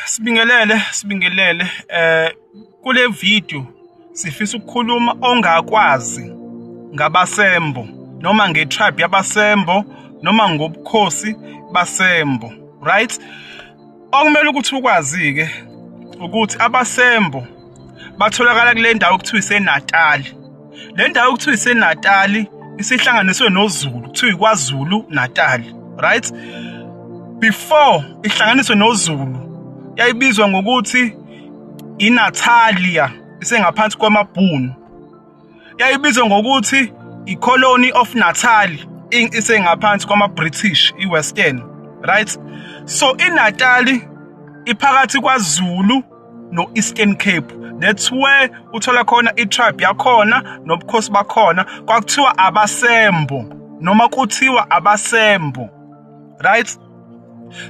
Sibingelele, sibingelele. Kule video sifisa ukukhuluma ongakwazi ngabasembo noma ngetribe yabasembo noma ngobukhosi basembo, right? Okumele ukuthi ukwazi ke ukuthi abasembo batholakala kule ndawo okuthiwa iseNatali. Le ndawo okuthiwa iseNatali isihlanganiswe noZulu, kuthiwa iKwaZulu Natali, right? Before ihlanganiswe noZulu yayibizwa ngokuthi iNatalia, isengaphansi kwamaBhunu. Yayibizwa ngokuthi iColony of Natal, isengaphansi kwama-British, i-Western, right? So iNatali iphakathi kwaZulu no-Eastern Cape. That's where uthola khona i-tribe yakhona nobukhosi bakhona. Kwakuthiwa abasembo noma kuthiwa abasembo, right?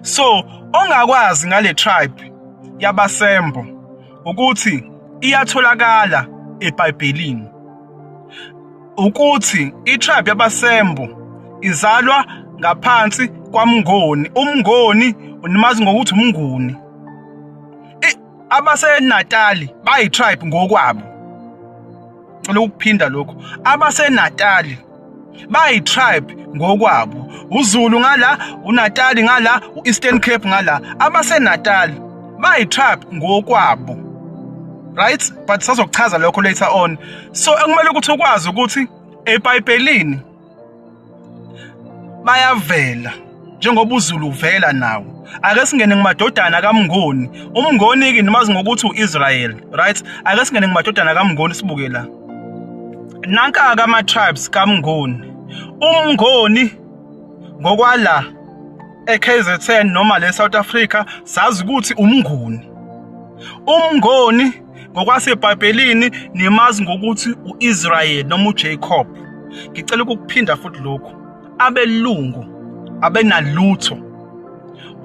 So ongakwazi ngale tribe yabasembo ukuthi iyatholakala eBhayibhelini, ukuthi i-tribe yabasembo izalwa ngaphansi kwaMngoni. UMngoni unimazi ngokuthi uMnguni. AbaseNatali bayi-tribe ngokwabo. Ngicela ukuphinda lokho, abaseNatali bayi-tribe ngokwabo. UZulu ngala, uNatali ngala, u-Eastern Cape ngala. AbaseNatali bayi-tribe ngokwabo, right? But sazokuchaza lokho later on. So ekumele ukuthi ukwazi ukuthi eBhayibhelini bayavela njengoba uZulu uvela nawo. Ake singene kumadodana kaMngoni. UMngoni-ke nimazi ngokuthi u-Israel, right? Ake singene kumadodana kaMngoni sibuke la. Nanka-ke ama-tribes kaMngoni. UMngoni ngokwala e-KZN noma le South Africa sazi ukuthi uMnguni. UMngoni ngokwaseBhayibhelini nimazi ngokuthi u-Israel noma uJacob. Ngicela ukukuphinda futhi lokhu, abelungu abenalutho.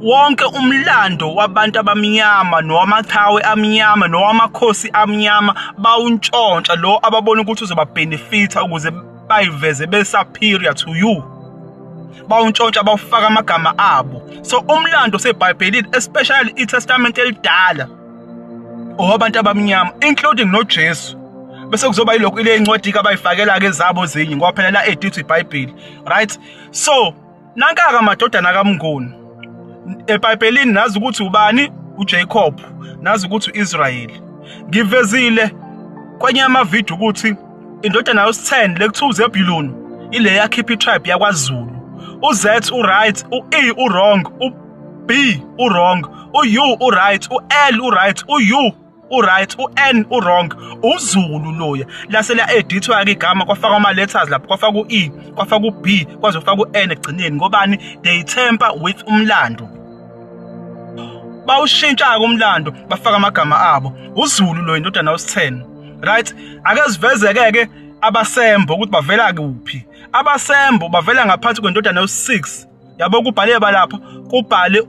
Wonke umlando wabantu abamnyama nowamaqhawe amnyama nowamakhosi amnyama bawuntshontsha lo ababona ukuthi uzobabenefitha ukuze bayiveze be-superior to you. Bawuntshontsha bawufaka amagama abo. So umlando oseBhayibhelini, especially iTestament elidala, owabantu abamnyama including noJesu. Bese kuzoba yilokhu ile incwadi abayifakela ke zabo ezinye, ngoba phela la edit iBhayibheli, right? So nanka-ke amadodana kaMnguni eBhayibhelini, nazi ukuthi ubani uJacob, nazi ukuthi uIsrael. Ngivezile kwenye amavidiyo ukuthi indodana yosi-10 lekuthiwa uZebulun ile yakhipha itribe yakwaZulu. U-Z u-right, u-E u-wrong, u-B u-wrong, u-U u-right, u-L u-right, u-U u-right, u-N u-wrong. UZulu loya lase la-edithwa-ke igama, kwafakwa ama-letters lapho, kwafakwa u-E, kwafakwa u-B, kwazofakwa u-N ekugcineni. Ngobani? They tamper with umlando, bawushintsha-ke umlando, bafaka amagama abo. UZulu lo indodana yosi-10, right? Ake sivezeke-ke abasembo ukuthi bavela kuphi. Abasembo bavela ngaphansi kwendodana yosi-6, yabo. Kubhale balapha, kubhale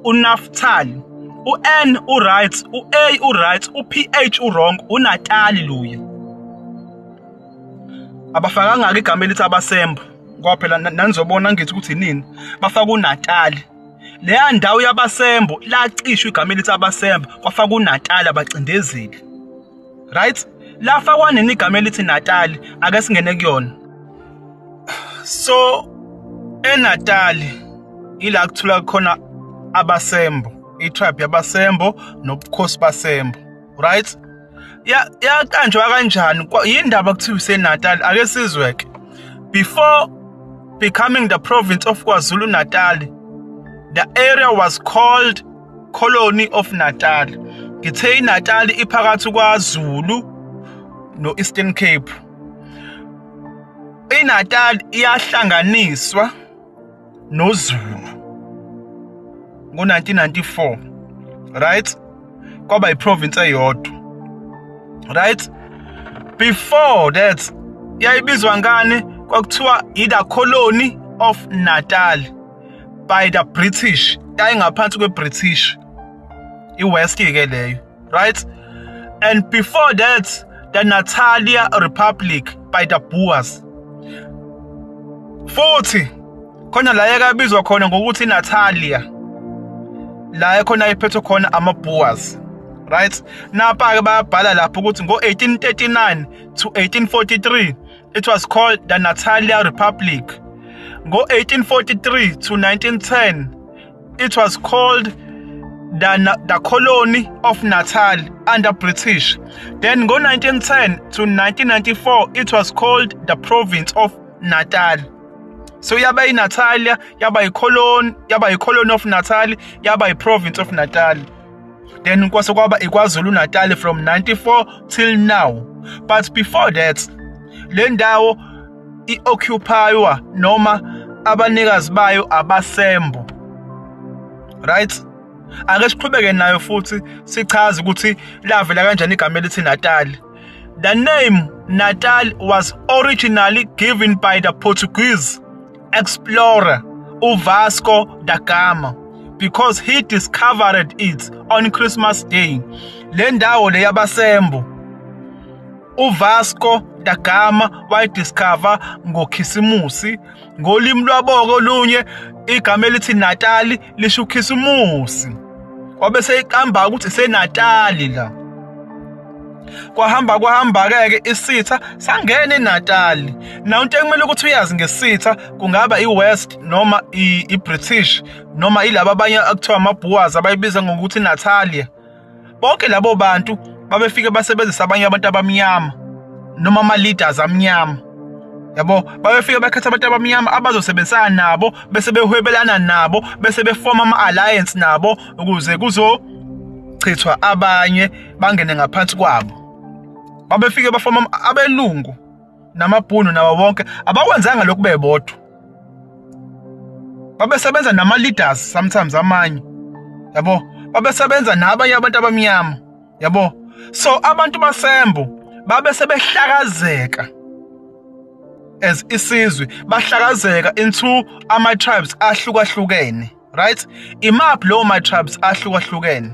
uNaftali. U-N u-right, u-A u-right, u-PH u-wrong. UNatali luye abafakanga-ke igama elithi abasembo, ngoba phela nanizobona ngithi ukuthi nini bafaka uNatali. Leya ndawo yabasembo lacishwa igama elithi abasembo, kwafaka uNatali abacindezeli, right? Lafakwa nini igama elithi Natali? Ake singene kuyona. So eNatali ila kuthula khona abasembo, itribe yabasembo nobukhosi basembo, right? Ya yaqanjwa kanjani? Yindaba kuthiwa iseNatal? Ake sizweke. Before becoming the province of KwaZulu Natal, the area was called Colony of Natal. Ngithe iNatal iphakathi kwaZulu no-Eastern Cape. INatal iyahlanganiswa noZulu ngo-1994, right? Kwaba iprovince eyodwa, right? Before that yayibizwa ngani? Kwakuthiwa i-the Colony of Natal by the British. Yayingaphansi kwe-British, i-West ke leyo, right? And before that, the Natalia Republic by the Boers. Futhi khona la yakabizwa khona ngokuthi Natalia. La ekhona iphethwe khona ama-Boers, right? Napa-ke bayabhala lapho ukuthi ngo-1839 to 1843 it was called the Natalia Republic. Ngo-1843 to 1910 it was called the colony of Natal under British. Then ngo-1910 to 1994 it was called the province of Natal. So yaba iNatalia, yaba icolony, yaba icolony of Natal, yaba iprovince of Natal. Then kwase kwaba iKwaZulu Natal from 94 till now. But before that, le ndawo i-occupywa noma abanikazi bayo abasembo, right? Ake siqhubeke nayo futhi sichaze ukuthi lavela kanjani igama elithi Natal. The name Natal was originally given by the Portuguese explorer uVasco da Gama because he discovered it on Christmas Day. Le ndawo le yabasembo uVasco da Gama wayidiscover ngoKhisimusi. Ngolimi lwabo kolunye igama elithi Natal lisho uKhisimusi, wabe seyiqamba ukuthi iseNatali la. Kwahamba kwahamba-ke ke isitha sangena eNatali. Naw into ekumele ukuthi uyazi ngesitha, kungaba i-West noma i-British noma ilaba abanye akuthiwa ama-Boers abayibiza ngokuthi Natalia, bonke labo bantu babefike basebenzisa abanye abantu abamnyama noma ama-leaders amnyama, yabo. Babefike bakhetha abantu abamnyama abazosebenzisana nabo, bese behwebelana nabo, bese befoma ama-alliance nabo ukuze kuzochithwa abanye bangene ngaphansi kwabo. Babefike bafoma abelungu namabhunu nawo wonke, abakwenzanga lokhu bebodwa, babesebenza nama-leaders sometimes amanye, yabo, babesebenza nabanye abantu abamnyama, yabo. So abantu basembo babe sebehlakazeka as isizwe, bahlakazeka into ama-tribes ahlukahlukene, right? Imaphi lawo ma-tribes ahlukahlukene?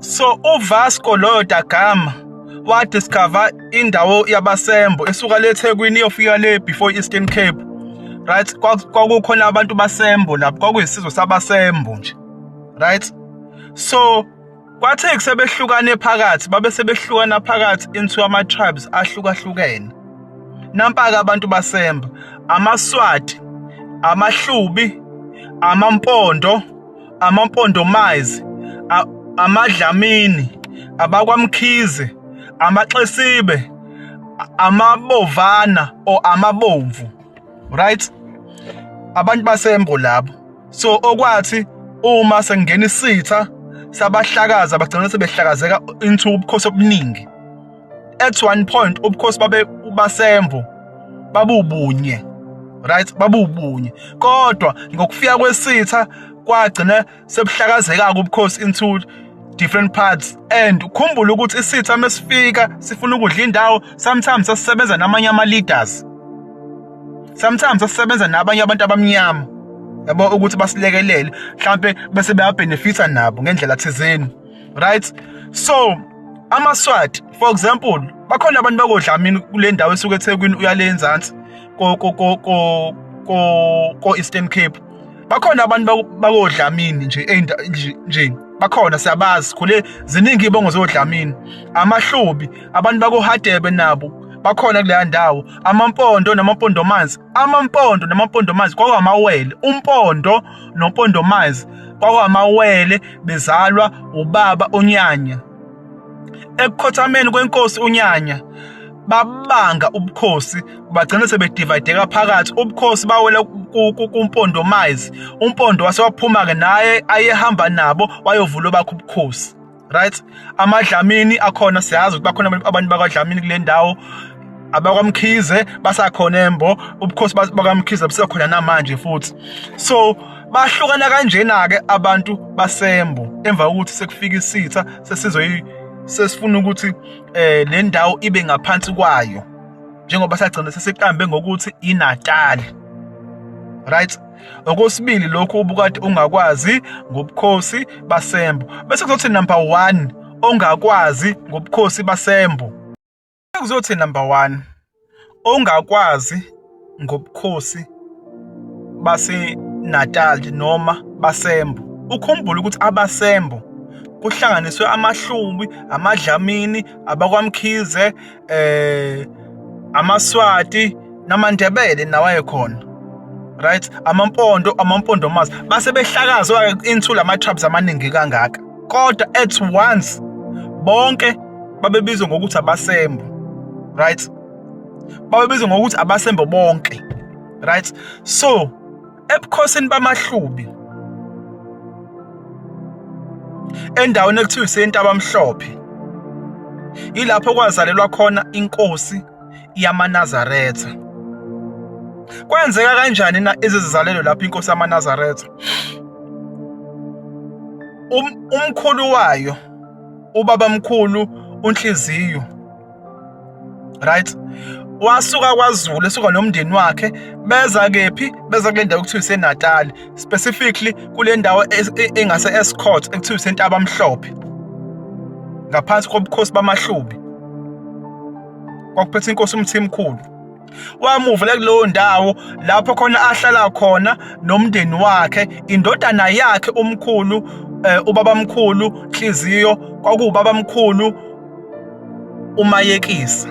So uVasco loyo da Gama wadiscover indawo yabasembo esuka le eThekwini iyofika le before Eastern Cape, right? Kwakukhona abantu basembo lapho, kwakuyisizwe sabasembo nje, right? So kwathe kusebehlukane phakathi, babe sebehlukana phakathi into ama-tribes ahlukahlukene. Nampa-ke abantu basembo: amaSwati, amaHlubi, amaMpondo, amaMpondomazi, amaDlamini, abakwaMkhize, amaXesibe, amaBovana or amabomvu, right? Abantu basembo labo. So okwathi uma sengena isitha sabahlakaza, bagcina sebehlakazeka into ubukhosi obuningi. At one point ubukhosi babe basembo babubunye, right? Babubunye, kodwa ngokufika kwesitha kwagcina sebuhlakazeka ubukhosi into different parts. And ukhumbule ukuthi isitha mesifika sifuna ukudla indawo, sometimes sasisebenza namanye ama leaders, sometimes sasisebenza nabanye abantu abamnyama, yabo, ukuthi basilekelele mhlambe bese beyabenefita nabo ngendlela thizeni, right? So amaSwati, for example, bakhona abantu bakoDlamini kule ndawo esuke eThekwini uyale enzansi ko Eastern Cape. Bakhona abantu bakoDlamini nje nje bakhona, siyabazi, khule ziningi ibongo zoDlamini. AmaHlubi, abantu bakoHadebe nabo bakhona kuleya ndawo. AmaMpondo namaMpondomanzi, amaMpondo namaMpondomanzi kwakwamawele. UMpondo noMpondomanzi kwakwamawele, bezalwa ubaba uNyanya. Ekukhothameni kwenkosi uNyanya babanga ubukhosi, bagcina sebedivayideka phakathi. Ubukhosi bawela kuMpondomazi. UMpondo wase waphuma-ke naye ayehamba nabo, wayovula obakhe ubukhosi, right? AmaDlamini akhona, siyazi ukuthi bakhona abantu bakwaDlamini kule ndawo. AbakwaMkhize basakhona embo, ubukhosi bakwaMkhize busekhona namanje futhi. So bahlukana kanjena-ke abantu basembo emva kokuthi sekufika isitha sesizwe sesifuna ukuthi le ndawo ibe ngaphansi kwayo, njengoba sagcina sesiqambe ngokuthi iNatal, right? Okwesibili, lokhu ubukade ungakwazi ngobukhosi basembo. Bese kuzothi number 1 ongakwazi ngobukhosi basembo, kuzothi number 1 ongakwazi ngobukhosi baseNatal noma basembo. Ukhumbule ukuthi abasembo kuhlanganiswe amaHlubi, amaDlamini, abakwaMkhize, amaSwati namaNdebele nawo ayekhona. Right? Amampondo, amampondomazi base behlakazwa into lama tribes amaningi kangaka. Kodwa at once bonke babebizwa ngokuthi abasembo. Right? Babebizwa ngokuthi abasembo bonke. Right? So ebukhosini bamaHlubi endaweni ekuthiwa iseNtabamhlophe ilapho kwazalelwa khona inkosi yamaNazaretha. Kwenzeka kanjani na izizalelo lapho inkosi yamaNazaretha? Umkhulu wayo ubabamkhulu uNhliziyo, right, wasuka kwaZulu esuka nomndeni wakhe beza kephi? Beza kule ndawo ekuthiwa iseNatal, specifically kule ndawo engase Escort ekuthiwa iseNtaba Mhlophe, ngaphansi kobukhosi bamaHlubi. Kwakuphethe inkosi uMthimkhulu. Wamuvela kuleyo ndawo lapho khona ahlala khona nomndeni wakhe, indodana yakhe umkhulu, ubabamkhulu Nhliziyo, kwakuwubabamkhulu uMayekisa.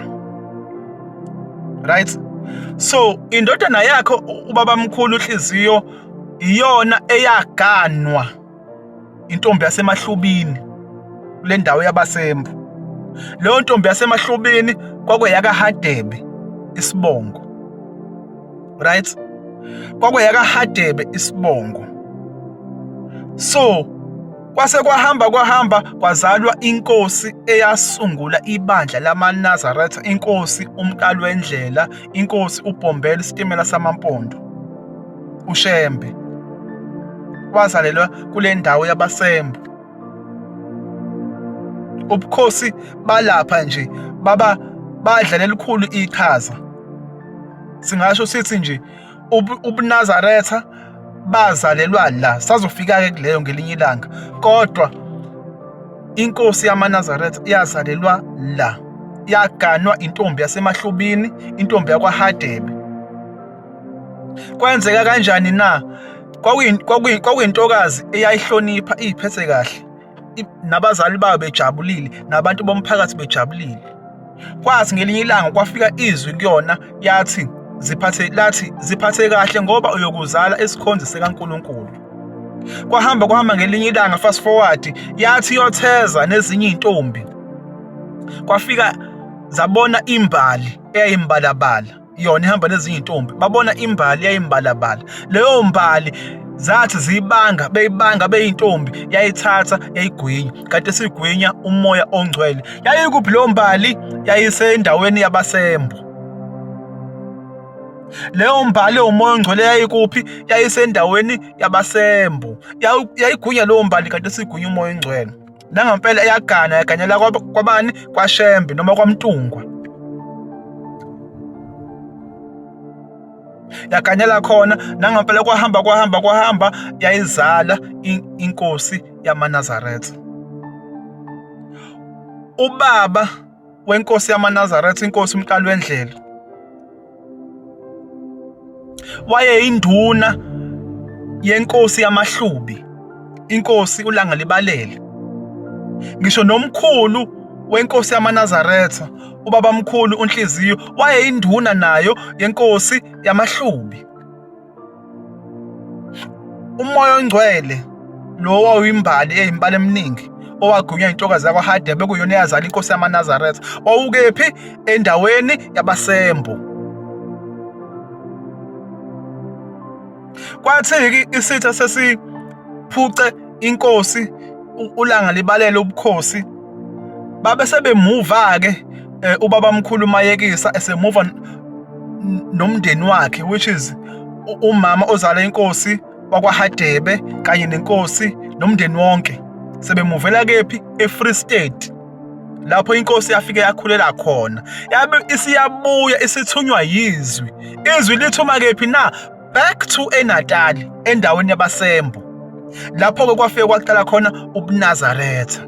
Right? So indodana yakhe ubabamkhulu Nhliziyo iyona eyaganwa intombi yasemahlubini kule ndawo yabasembu. Leyo ntombi yasemahlubini kwakuyakaHadebe isibongo. Right? KwakuyakaHadebe isibongo. So kwase kwahamba kwahamba kwazalwa inkosi eyasungula ibandla lamaNazaretha, inkosi uMqalwendlela, inkosi uBhombela isitimela samaMpondo, uShembe. Wazalelwa kule ndawo yabasembo. Ubukhosi balapha nje baba badla lelikhulu iqhaza. Singasho sithi nje ubuNazaretha bazalelwa la, sazofika-ke kuleyo ngelinye ilanga, kodwa inkosi yamaNazaretha yazalelwa la, yaganwa intombi yasemahlubini, intombi yakwaHadebe. Kwenzeka kanjani na? Kwakuyintokazi eyayihlonipha, iyiphethe kahle, nabazali bayo bejabulile, nabantu bomphakathi bejabulile. Kwathi ngelinye ilanga kwafika izwi kuyona, yathi ziphathe, lathi ziphathe kahle ngoba uyokuzala isikhonzi sikaNkulunkulu. Kwahamba kwahamba ngelinye ilanga, fast forward, yathi yotheza nezinye izintombi. Kwafika zabona imbali eyayimbalabala, yona ihamba nezinye izintombi, babona imbali yayimbalabala. Leyo mbali zathi ziyibanga, beyibanga beyintombi, yayithatha yayigwinya, kanti esigwinya umoya ongcwele. Yayikuphi leyo mbali? Yayisendaweni yabasembo. Leyo mbali umoya ongcwele yayikuphi? Yayisendaweni yabasembo. Yayigunya leyo mbali kanti esigwinya umoya ongcwele. Nangempela eyagana, yaganyela kwabani? KwaShembe noma kwaMntungwa. Yaganyela khona, nangempela kwahamba kwahamba kwahamba, yayizala inkosi yamaNazaretha. Ubaba wenkosi yamaNazaretha, inkosi uMqalwendlela, wayeyinduna yenkosi yamaHlubi, inkosi uLangalibalele. Ngisho nomkhulu wenkosi yamaNazaretha, ubabamkhulu uNhliziyo, wayeyinduna nayo yenkosi yamaHlubi. Umoya ongcwele lo wawuyimbali eyimbala eminingi owagunywa intokazi yakwaHadebe kuyona eyazala inkosi yamaNazaretha, wawukephi? Endaweni yabasembo. Kwathi-ke isitha sesiphuce inkosi uLanga libalele ubukhosi, babe sebemuva-ke ubabamkhulu Mayekisa esemuva nomndeni wakhe, which is umama ozala inkosi wakwaHadebe kanye nenkosi nomndeni wonke, sebemuvela kephi? EFree State, lapho inkosi yafike yakhulela khona. Yabe isiyabuya isithunywa yizwi. Izwi lithuma kephi na? Back to eNatali, endaweni yabasembo, lapho-ke kwafike kwaqala khona ubuNazaretha.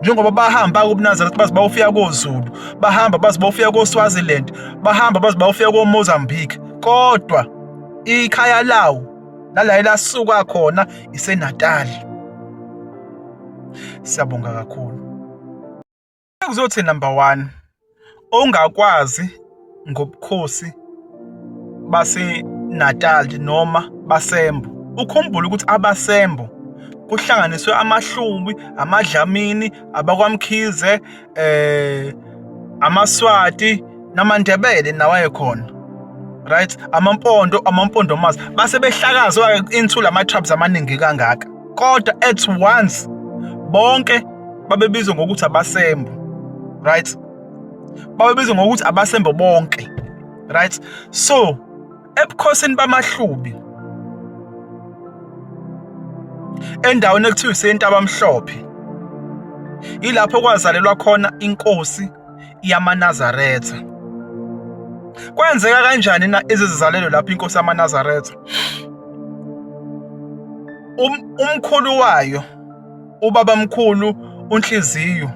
Njengoba bahamba ubuNazaretha baze bayofika koZulu, bahamba baze bayofika koSwaziland, bahamba baze bayofika koMozambique, kodwa ikhaya lawo Nala elasuka khona iseNatali. Siyabonga kakhulu. Kuzothi number 1 ongakwazi ngobukhosi baseNatal noma baseMbo, ukhumbule ukuthi abaseMbo kuhlanganiswe amaHlubi, amaDlamini, abakwaMkhize, amaSwati namaNdebele nawo ayekhona, right? Amampondo, amampondomazi base behlakazwa into lama tribes amaningi kangaka, kodwa at once bonke babebizwa ngokuthi abasembo, right? Babebizwa ngokuthi abasembo bonke, right? So ebukhosini bamaHlubi endaweni ekuthiwa iseNtabamhlophe, ilapho kwazalelwa khona inkosi yamaNazaretha. Kwenzeka kanjani na izizalelo lapho inkosi yamaNazaretha? Umkhulu wayo ubabamkhulu uNhliziyo,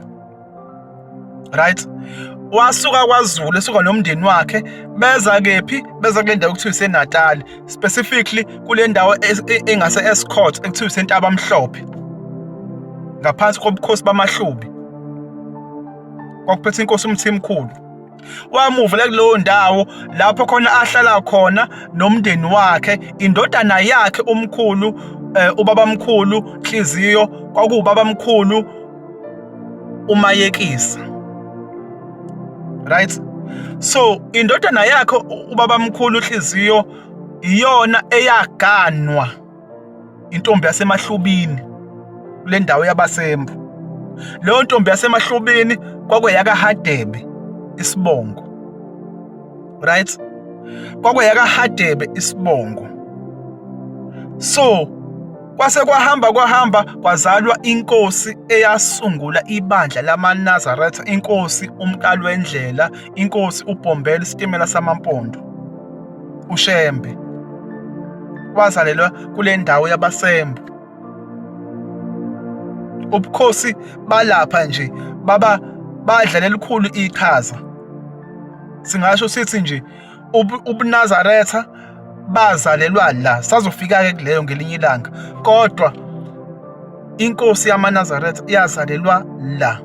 right, wasuka kwaZulu esuka nomndeni wakhe beza kephi? Beza kule ndawo ekuthiwa iseNatal, specifically kule ndawo engase Escort ekuthiwa iseNtaba Mhlophe, ngaphansi kobukhosi bamaHlubi. Kwakuphethe inkosi uMthimkhulu. Wamuvela kuleyo ndawo lapho khona ahlala khona nomndeni wakhe, indodana yakhe umkhulu, ubabamkhulu Nhliziyo, kwakuwubabamkhulu uMayekisa, right? So indodana yakhe ubabamkhulu Nhliziyo iyona eyaganwa intombi yasemahlubini kule ndawo yabasembo. Leyo ntombi yasemahlubini kwakuyakaHadebe isibongo, right? KwakuyakaHadebe isibongo. So kwase kwahamba kwahamba kwazalwa inkosi eyasungula ibandla lamaNazaretha, inkosi uMkalwendlela, inkosi uBhombela isitimela samaMpondo, uShembe. Wazalelwa kule ndawo yabasembo. Ubukhosi balapha nje baba badlala elikhulu iqhaza. Singasho sithi nje ubuNazaretha bazalelwa la, sazofika-ke kuleyo ngelinye ilanga, kodwa inkosi yamaNazaretha yazalelwa la,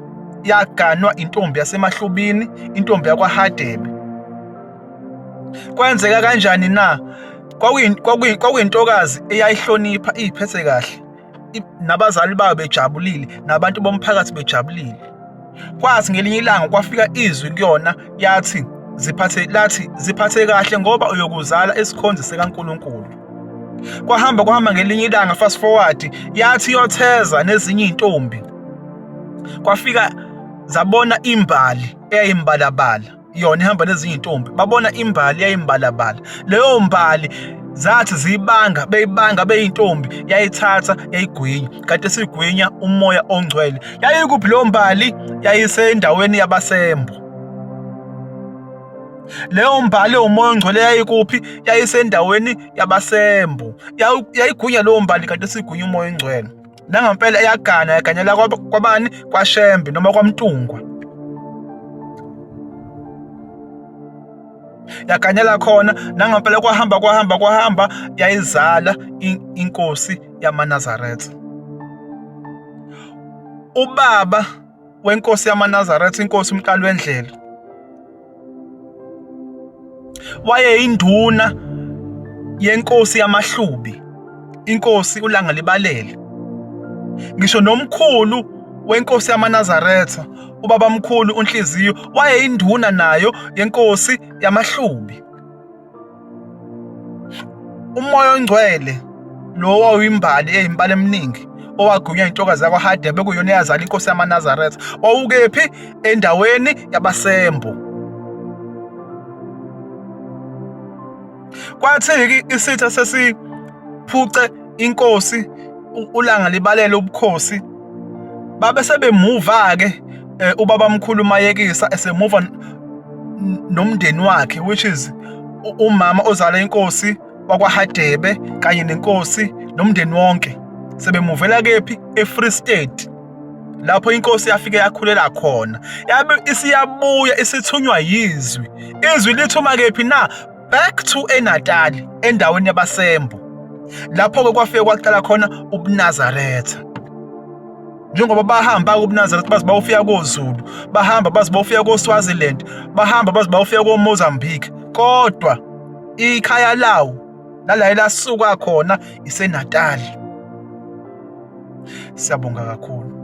yaganwa intombi yasemahlubini, intombi yakwaHadebe. Kwenzeka kanjani na? Kwakuyintokazi eyayihlonipha, iyiphethe kahle, nabazali bayo bejabulile, nabantu bomphakathi bejabulile. Kwathi ngelinye ilanga kwafika izwi kuyona, yathi ziphathe, lathi ziphathe kahle ngoba uyokuzala isikhonzi sikaNkulunkulu. Kwahamba kwahamba ngelinye ilanga, fast forward, yathi yotheza nezinye izintombi. Kwafika zabona imbali eyayimbalabala, yona ihamba nezinye intombi, babona imbali yayimbalabala. Leyo mbali zathi ziyibanga, beyibanga beyintombi, yayithatha yayigwinya, kanti sigwinya umoya ongcwele. Yayikuphi leyo mbali? Yayisendaweni yabasembo. Leyo mbali umoya ongcwele yayikuphi? Yayisendaweni yabasembo. Yayigwinya leyo mbali kanti sigwinya umoya ongcwele. Nangampela eyagana, yaganyela kwabani? KwaShembe noma kwaMntungwa. Yaganyela khona, nangampela kwahamba kwahamba kwahamba, yayizala inkosi yamaNazaretha. Ubaba wenkosi yamaNazaretha, inkosi uMqalwendlela, wayeyinduna yenkosi yamaHlubi, inkosi uLangalibalele. Ngisho nomkhulu wenkosi yamaNazaretha, ubabamkhulu uNhliziyo, wayeyinduna nayo yenkosi yamaHlubi. Umoya ongcwele lo wawuyimbali eyimbala eminingi owagunywa intokazi yakwaHadebe kuyona eyazala inkosi yamaNazaretha, wawukephi? Endaweni yabasembo. Kwathi-ke isitha sesiphuce inkosi uLanga libalele ubukhosi, babe sebemuva-ke ubabamkhulu Mayekisa esemuva nomndeni wakhe, which is umama ozala inkosi wakwaHadebe kanye nenkosi nomndeni wonke, sebemuvela kephi? EFree State, lapho inkosi yafike yakhulela khona. Yabe isiyabuya isithunywa yizwi, izwi lithuma kephi na? Back to eNatali, endaweni yabasembo. Lapho-ke kwafike kwaqala khona ubuNazaretha. Njengoba bahamba kubuNazaretha baze bayofika koZulu, bahamba baze bayofika koSwaziland, bahamba baze bayofika koMozambique, kodwa ikhaya lawo nala elasuka khona iseNatal. Siyabonga kakhulu.